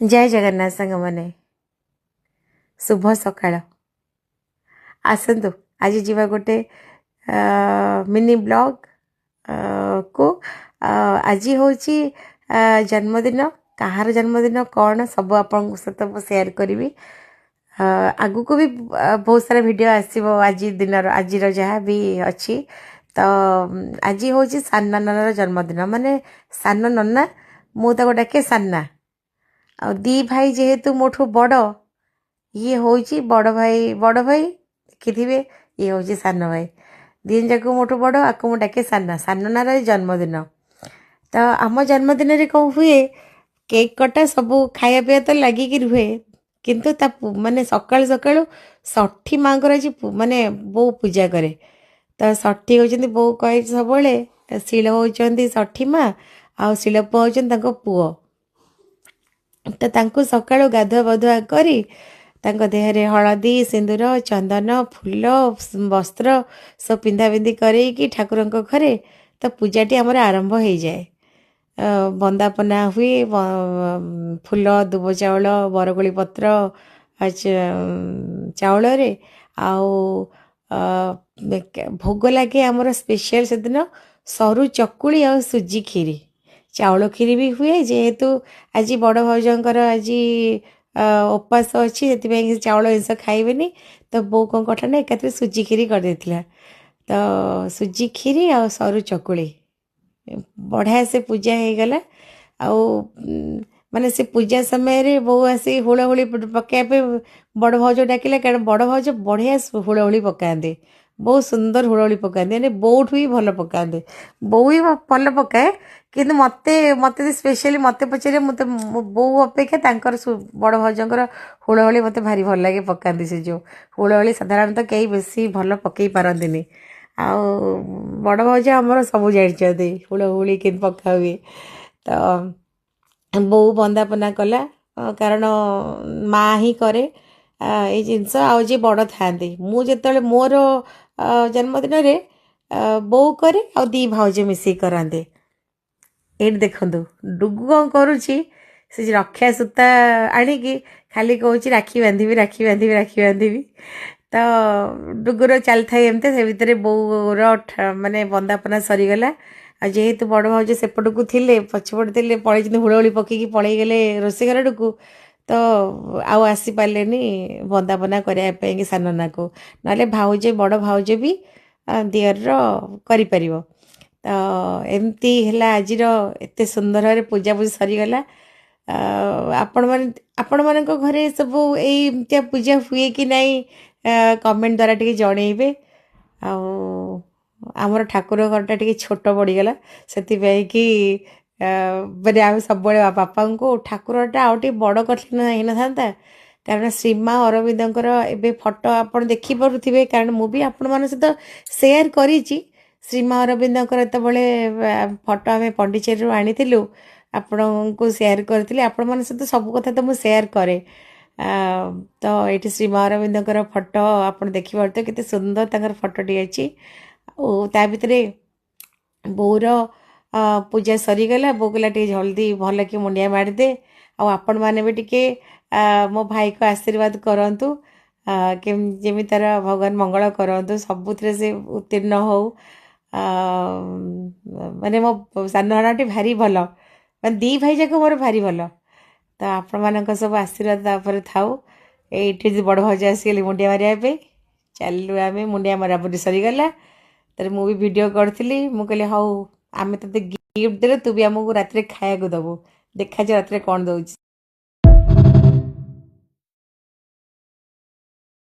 ଜୟ ଜଗନ୍ନାଥ ସାଙ୍ଗମାନେ, ଶୁଭ ସକାଳ। ଆସନ୍ତୁ, ଆଜି ଯିବା ଗୋଟେ ମିନି ବ୍ଲଗ୍ କୁ। ଆଜି ହେଉଛି ଜନ୍ମଦିନ। କାହାର ଜନ୍ମଦିନ, କ'ଣ ସବୁ ଆପଣଙ୍କ ସହିତ ମୁଁ ସେୟାର କରିବି। ଆଗକୁ ବି ବହୁତ ସାରା ଭିଡ଼ିଓ ଆସିବ ଆଜି ଦିନର, ଆଜିର ଯାହା ବି ଅଛି। ତ ଆଜି ହେଉଛି ସାନ ନନାର ଜନ୍ମଦିନ। ମାନେ ସାନ ନନା, ମୁଁ ତାକୁ ଡାକେ ସାନ୍ନା। ଆଉ ଦି ଭାଇ ଯେହେତୁ ମୋଠୁ ବଡ଼, ଇଏ ହେଉଛି ବଡ଼ ଭାଇ। ବଡ଼ ଭାଇ ଦେଖିଥିବେ, ଇଏ ହେଉଛି ସାନ ଭାଇ। ଦି ଯାକ ମୋଠୁ ବଡ଼, ଆକୁ ମୁଁ ଡାକେ ସାନା। ସାନନାର ଜନ୍ମଦିନ। ତ ଆମ ଜନ୍ମଦିନରେ କ'ଣ ହୁଏ? କେକ୍ କଟା, ସବୁ ଖାଇବା ପିଇବା ତ ଲାଗିକି ରୁହେ, କିନ୍ତୁ ତା ମାନେ ସକାଳୁ ସକାଳୁ ଷଠି ମାଆଙ୍କର ଆଜି ମାନେ ବୋଉ ପୂଜା କରେ। ତ ଷଠି ହେଉଛନ୍ତି, ବୋଉ କହେ ସବୁବେଳେ, ଶିଳ ହେଉଛନ୍ତି ଷଠି ମା ଆଉ ଶିଳପୁଅ ହେଉଛନ୍ତି ତାଙ୍କ ପୁଅ। ତ ତାଙ୍କୁ ସକାଳୁ ଗାଧୁଆ ପାଧୁଆ କରି ତାଙ୍କ ଦେହରେ ହଳଦୀ, ସିନ୍ଦୁର, ଚନ୍ଦନ, ଫୁଲ, ବସ୍ତ୍ର ସବୁ ପିନ୍ଧାପିନ୍ଧି କରେଇକି ଠାକୁରଙ୍କ ଘରେ ତ ପୂଜାଟି ଆମର ଆରମ୍ଭ ହେଇଯାଏ। ବନ୍ଦାପନା ହୁଏ, ଫୁଲ, ଦୁବ ଚାଉଳ, ବରକୋଳି ପତ୍ର, ଚାଉଳରେ। ଆଉ ଭୋଗ ଲାଗେ ଆମର ସ୍ପେଶିଆଲ ସେଦିନ ସରୁ ଚକୁଳି ଆଉ ସୁଜି କ୍ଷୀରି। ଚାଉଳ କ୍ଷୀରି ବି ହୁଏ। ଯେହେତୁ ଆଜି ବଡ଼ ଭାଉଜଙ୍କର ଆଜି ଉପାସ ଅଛି, ସେଥିପାଇଁ ସେ ଚାଉଳ ଜିନିଷ ଖାଇବେନି। ତ ବୋଉ କ'ଣ କରିଥିଲା ନା ଏକାଥରେ ସୁଜି କ୍ଷୀରି କରିଦେଇଥିଲା। ତ ସୁଜି କ୍ଷୀରି ଆଉ ସରୁ ଚକୁଳି, ବଢ଼ିଆ ସେ ପୂଜା ହେଇଗଲା। ଆଉ ମାନେ ସେ ପୂଜା ସମୟରେ ବୋଉ ଆସି ହୁଳହୁଳି ପକାଇବା ପାଇଁ ବଡ଼ ଭାଉଜ ଡାକିଲା, କାରଣ ବଡ଼ ଭାଉଜ ବଢ଼ିଆ ହୁଳହୁଳି ପକାନ୍ତି, ବହୁତ ସୁନ୍ଦର ହୁଳହୁଳି ପକାନ୍ତି। ମାନେ ବୋଉଠୁ ବି ଭଲ ପକାନ୍ତି। ବୋଉ ବି ଭଲ ପକାଏ, କିନ୍ତୁ ମୋତେ ମୋତେ ସ୍ପେଶିଆଲି ମୋତେ ପଚାରିବେ, ମୋତେ ମୋ ବୋଉ ଅପେକ୍ଷା ତାଙ୍କର, ବଡ଼ ଭାଉଜଙ୍କର ହୁଳହୁଳି ମୋତେ ଭାରି ଭଲ ଲାଗେ ପକାନ୍ତି। ସେ ଯେଉଁ ହୁଳହୁଳି ସାଧାରଣତଃ କେହି ବେଶୀ ଭଲ ପକାଇ ପାରନ୍ତିନି। ଆଉ ବଡ଼ ଭାଉଜ ଆମର ସବୁ ଜାଣିଛନ୍ତି ହୁଳହୁଳି କେମିତି ପକା ହୁଏ। ତ ବୋଉ ବନ୍ଦାପନା କଲା, କାରଣ ମା ହିଁ କରେ ଏଇ ଜିନିଷ ଆଉ ଯିଏ ବଡ଼ ଥାଆନ୍ତି। ମୁଁ ଯେତେବେଳେ ମୋର ଜନ୍ମଦିନରେ ବୋଉ କରେ ଆଉ ଦି ଭାଉଜ ମିଶିକି କରନ୍ତି। ଏଇଠି ଦେଖନ୍ତୁ ଡୁଗୁ କ'ଣ କରୁଛି। ସେ ରକ୍ଷା ସୂତା ଆଣିକି ଖାଲି କହୁଛି, ରାକ୍ଷୀ ବାନ୍ଧିବି, ରାକ୍ଷୀ ବାନ୍ଧିବି, ରାକ୍ଷୀ ବାନ୍ଧିବି। ତ ଡୁଗୁର ଚାଲିଥାଏ ଏମିତି। ସେ ଭିତରେ ବୋଉର ମାନେ ବନ୍ଦାପନା ସରିଗଲା। ଆଉ ଯେହେତୁ ବଡ଼ ଭାଉଜ ସେପଟକୁ ଥିଲେ, ପଛପଟେ ଥିଲେ, ପଳେଇଛନ୍ତି, ହୁଳହୁଳି ପକେଇକି ପଳେଇଗଲେ ରୋଷେଇ ଘର ଆଡ଼କୁ, ତ ଆଉ ଆସିପାରିଲେନି ବନ୍ଦାପନା କରିବା ପାଇଁ କି ସାନନାକୁ। ନହେଲେ ଭାଉଜ, ବଡ଼ ଭାଉଜ ବି ଦିଅରର କରିପାରିବ। ତ ଏମିତି ହେଲା ଆଜିର, ଏତେ ସୁନ୍ଦର ଭାବରେ ପୂଜାପୂଜି ସରିଗଲା। ଆପଣମାନେ, ଆପଣମାନଙ୍କ ଘରେ ସବୁ ଏଇ ଏମିତିଆ ପୂଜା ହୁଏ କି ନାହିଁ, କମେଣ୍ଟ ଦ୍ୱାରା ଟିକେ ଜଣେଇବେ। ଆଉ ଆମର ଠାକୁର ଘରଟା ଟିକେ ଛୋଟ ପଡ଼ିଗଲା, ସେଥିପାଇଁ କି ମାନେ ଆମେ ସବୁବେଳେ ବାପାଙ୍କୁ ଠାକୁରଟା ଆଉ ଟିକେ ବଡ଼ କରିଥିଲେ ହେଇନଥାନ୍ତା? କାରଣ ଶ୍ରୀମା ଅରବିନ୍ଦଙ୍କର ଏବେ ଫଟୋ ଆପଣ ଦେଖିପାରୁଥିବେ, କାରଣ ମୁଁ ବି ଆପଣମାନଙ୍କ ସହିତ ସେୟାର କରିଛି। ଶ୍ରୀମା ଅରବିନ୍ଦଙ୍କର ଯେତେବେଳେ ଫଟୋ ଆମେ ପଣ୍ଡିଚେରୀରୁ ଆଣିଥିଲୁ, ଆପଣଙ୍କୁ ସେୟାର କରିଥିଲି। ଆପଣମାନଙ୍କ ସହିତ ସବୁ କଥା ତ ମୁଁ ସେୟାର କରେ। ତ ଏଇଠି ଶ୍ରୀମା ଅରବିନ୍ଦଙ୍କର ଫଟୋ ଆପଣ ଦେଖିପାରୁଥିବେ, କେତେ ସୁନ୍ଦର ତାଙ୍କର ଫଟୋଟି ଅଛି। ଆଉ ତା ଭିତରେ ବୋଉର ପୂଜା ସରିଗଲା। ବୋଉ କହିଲା, ଟିକେ ଜଲ୍ଦି ଭଲକି ମୁଣ୍ଡିଆ ମାରିଦେ। ଆଉ ଆପଣମାନେ ବି ଟିକେ ମୋ ଭାଇକୁ ଆଶୀର୍ବାଦ କରନ୍ତୁ, ଯେମିତି ତାର ଭଗବାନ ମଙ୍ଗଳ କରନ୍ତୁ, ସବୁଥିରେ ସେ ଉତ୍ତୀର୍ଣ୍ଣ ହଉ। ମାନେ ମୋ ସାନ ଭାଇଟି ଭାରି ଭଲ, ମାନେ ଦି ଭାଇ ଯାକ ମୋର ଭାରି ଭଲ। ତ ଆପଣମାନଙ୍କ ସବୁ ଆଶୀର୍ବାଦ ତା ଉପରେ ଥାଉ। ଏଇଠି ବଡ଼ ଭାଉଜ ଆସିଗଲେ ମୁଣ୍ଡିଆ ମାରିବା ପାଇଁ। ଚାଲିଲୁ ଆମେ, ମୁଣ୍ଡିଆ ମରାମରି ସରିଗଲା। ତାପରେ ମୁଁ ବି ଭିଡ଼ିଓ କରିଥିଲି। ମୁଁ କହିଲି, ହଉ, ଆମେ ତୋତେ ଗିଫ୍ଟ ଦେଲେ ତୁ ବି ଆମକୁ ରାତିରେ ଖାଇବାକୁ ଦେବୁ। ଦେଖାଯାଉ ରାତିରେ କ'ଣ ଦେଉଛି।